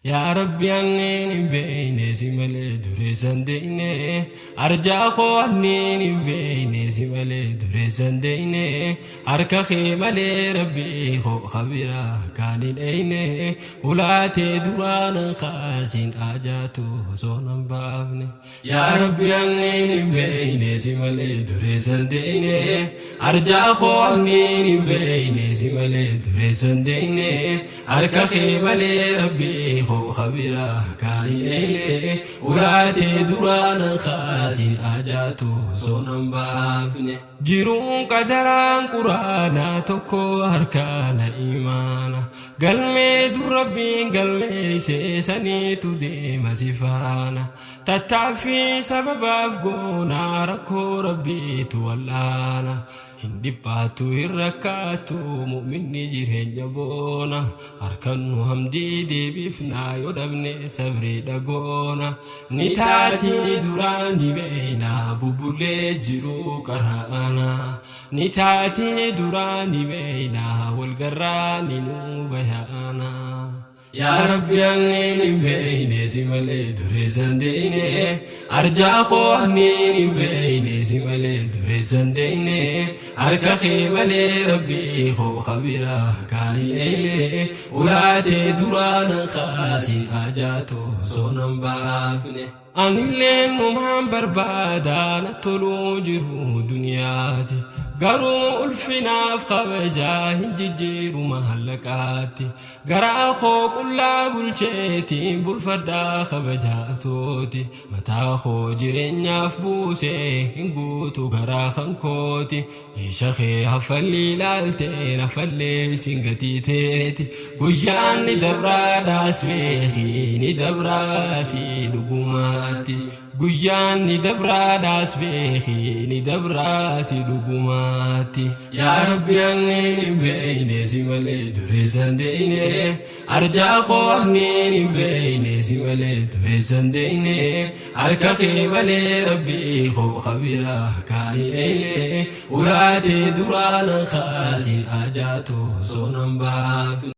Yaa Rabbi anneen hin beeyne si malee dureessan deeyne, arjaa koo anneen hin beeyne si malee dureessan deeyne, harka kee malee Rabbii koo kabiraa kaan hin eeyne, ulaatee duraan kaasin ajaatu osoo nan baafne. Yaa Rabbi anneen hin beeyne si malee dureessan deeyne, arjaa koo anneen hin beeyne si malee dureessan deeyne, harka kee malee Rabbii koo kabiraa kaan hin eeyne, ulaatee duraan kaasin ajaatu osoo nan baafne. Jiruun qadaraan quraanaa tokko harkaana imaana galmee dur Rabbiin galmeessee saniitu deema si faana. Tattaaffii sababaaf goonaa rakkoo Rabbiitu wal'aana. Hin dhiphaatu hin rakkaatu mu'minni jireenya boona. Harkannu hamdii deebifnaa yoo dhabne sabrii dhagoona. Ni taatii duraa ni beeyna bubbullee jiruu qara'ana. Ni taatii duraa ni beeyna walgarraa ni nuu bayana. Yaa Rabbi anneen hin beeyne si malee dureessan deeyne, arjaa koo anneen hin beeyne si malee dureessan deeyne, harka kee malee Rabbii koo kabiraa kaan hin eeyne, ulaatee duraan kaasin ajaatu osoo nan baafne. Anilleen numaan barbaada na toluu jiru duniyaati, garuu ulfinaaf kabajaa hin jijjiiru mahallaqaatti. Garaa koo qullaa bulcheetiin bulfadhaa kabajaatooti, mataa koo jireenyaaf buusee hin guutu garaa kan kooti. Meesha kee haffalli ilaaltee nafallee siin gatii teeti, guyyaan ni dabraadhaas beeki ni dabraasi dhugumaatti. Guyyaan ni dabraadhaas beeki ni dabraasi dhugumaatti. Yaa Rabbi anneen hin beeyne si malee dureessan deeyne, arjaa koo anneen hin beeyne si malee dureessan deeyne, harka kee malee Rabbii koo kabiraa kaan hin eeyne, ulaatee duraan kaasin ajaatu osoo nan baafne.